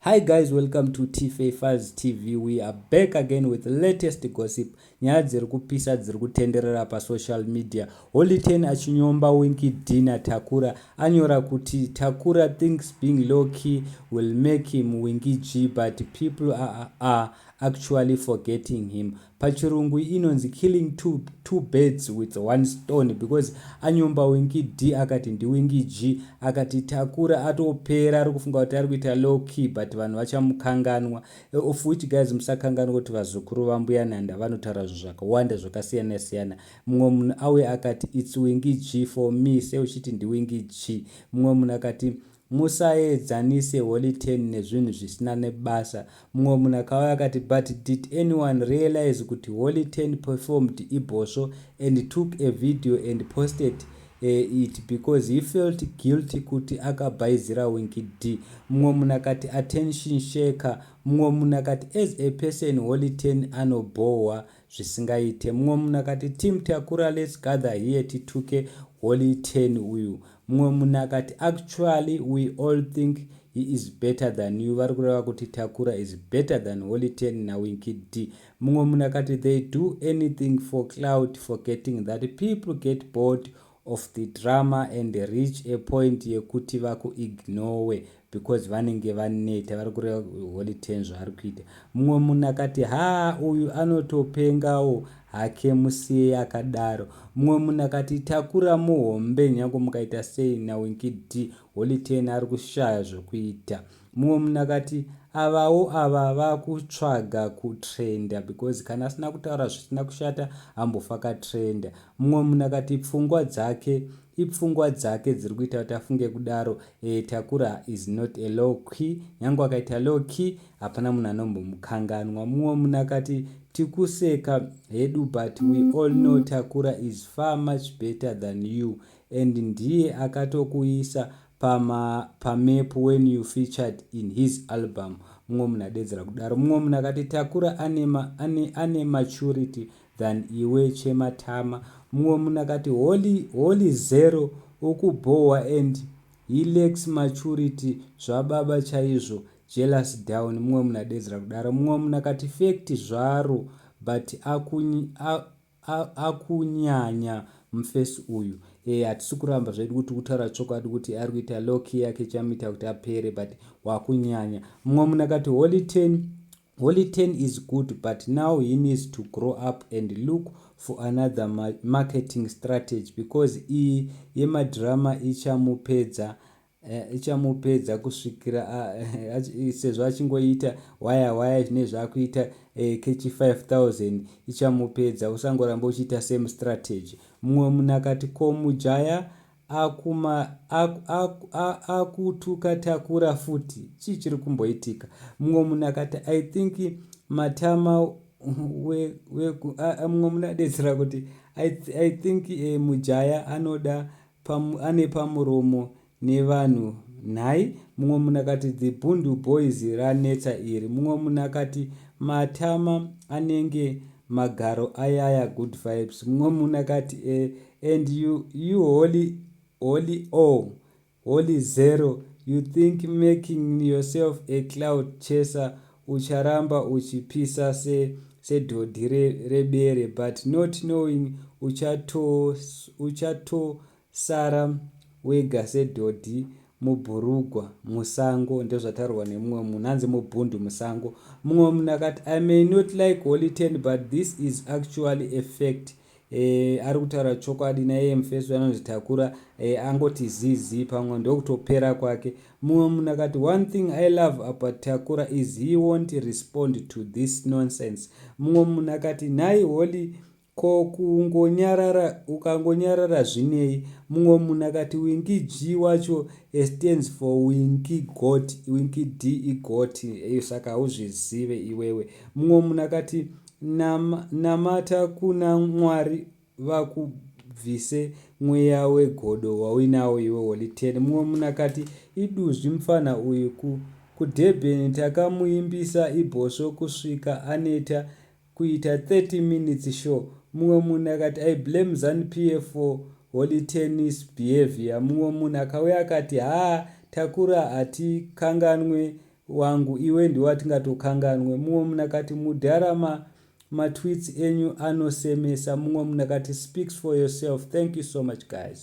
Hi guys, welcome to TFA Files TV. We are back again with latest gossip. Nyaya dziri kupisa dziri kutenderera pasocial media. Holy Ten achinyomba Winky D naTakura anyora kuti Takura thinks being low key will make him Winky G, but people are actually forgetting him. Pachirungu inonzi killing two birds with one stone, because anyomba Winky D akati ndiWinky G, akati Takura atopera, ari kufunga kuti ari kuita low key, but vanhu vachamukanganwa. Of which, guys, musakanganwa kuti vazukuru vaMbuya Nanda vanotaura zvinhu zvakawanda zvakasiyana siyana. Mumwe munhu auye akati, "It's Winky G for me," seuchiti ndiWinky G. Mumwe munhu akati, "Musaedzanise Holy Ten nezvinhu zvisina nebasa." Mumwe munhu akauya akati, "But did anyone realize kuti Holy Ten performed Ibhosvo and took a video and posted it because he felt guilty kuti akabhaizira Winky D?" Mumwe munhu akati, "Attention seeker." Mumwe munhu akati, "As a person, Holy Ten anobhohwa zvisingaite." Mumwe munhu akati, "Team Takura, let's gather here tituke Holy Ten uyu." Mumwe munhu akati, "Actually, we all think he is better than you." Vari kureva kuti Takura is better than Holy Ten naWinky D. Mumwe munhu akati, "They do anything for clout, forgetting that people get bored of the drama and reach a point yekuti vakuignore because vanenge vaneta." Vari kureva Holy Ten zvaari kuita. Mumwe munhu akati, "Ha, uyu anotopengawo hake, musiyei akadaro." Mumwe munhu akati, "Takura muhombe, nyange mukaita sei naWinky D, Holy Ten ari kushaya zvokuita." Mumwe munhu akati, "Avawo ava vakutsvaga kutrenda, because kana asina kutaura zvisina kushata hambofa katrenda." Mumwe munhu akati, "Pfungwa dzake, ipfungwa dzake dziri kuita kuti afunge kudaro. Takura is not a low key. Nyange akaita low key, hapana munhu anombomukanganwa." Mumwe munhu akati, "Tikuseka hedu, but we all know Takura is far much better than you, and ndiye akatokuisa pamap when you featured in his album." Mumwe munhu adedzera kudaro. Mumwe munhu akati, "Takura ane maturity than iwe chematama." Mumwe munhu akati, "Holy zero ukubhohwa and he lacks maturity zvababa chaizvo, jealous down." Mumwe munhu adedzera kudaro. Mumwe munhu akati, "Fact zvaro, but akunyanya mufesi uyu." Hatisi kuramba zvedu kuti kutaura chokwadi kuti ari kuita low key yake chamuita kuti apere, but wakunyanya. Mumwe munhu akati, "Holy Ten is good, but now he needs to grow up and look for another marketing strategy, because iyi yemadhirama ichamupedza, ichamupedza kusvikira sezvo achingoita waya waya zvine zvaakuita kechi 5000 ichamupedza. Usangoramba uchiita same strategy." Mumwe munhu akati, "Ko mujaya akutuka Takura futi, chii chiri kumboitika?" Mumwe munhu akati, "I think matama." Mumwe munhu adetsera kuti, "I think mujaya anoda ane pamuromo nevanhu nhai." Mumwe munhu akati, "The Bundu Boys ranetsa iri." Mumwe munhu akati, "Matama anenge magaro ayaya, good vibes." Mumwe munhu akati, "And you holy holy o holy zero, you think making yourself a clout chaser ucharamba uchipisa sedhodhi rebere, but not knowing uchatosara wega sedhodhi mubhurugwa musango." Ndezvataurwa nemumwe munhu, hanzi mubhundu musango. Mumwe munhu akati, "I may not like Holy Ten, but this is actually a fact." Ari kutaura chokwadi naiye mufeso anonzi Takura. Angoti zizi pamwe ndokutopera kwake. Mumwe munhu akati, "One thing I love about Takura is he won't respond to this nonsense." Mumwe munhu akati, "Nhai Holy, ko kungonyarara, ukangonyarara zvinei?" Mumwe munhu akati, "Winky G wacho stands for Winky Got, Winky D igot, saka hauzvizive iwewe." Mumwe munhu akati, "Namata kuna Mwari vakubvise mweya wegodo wauinawo iwe, Holy Ten." Mumwe munhu akati, "Iduzvi mufana uyu. KuDurban takamuimbisa Ibhosvo kusvika aneta, kuita 30 minutes show." Mumwe munhu akati, "I blame ZANU PF for Holy Ten's behavior." Mumwe munhu akauya akati, "Haa, Takura hatikanganwe." Wangu iwe ndiwe watingatokanganwe. Mumwe munhu akati, "Mudhara, matweets enyu anosemesa." Mumwe munhu akati, "Speaks for yourself." Thank you so much, guys.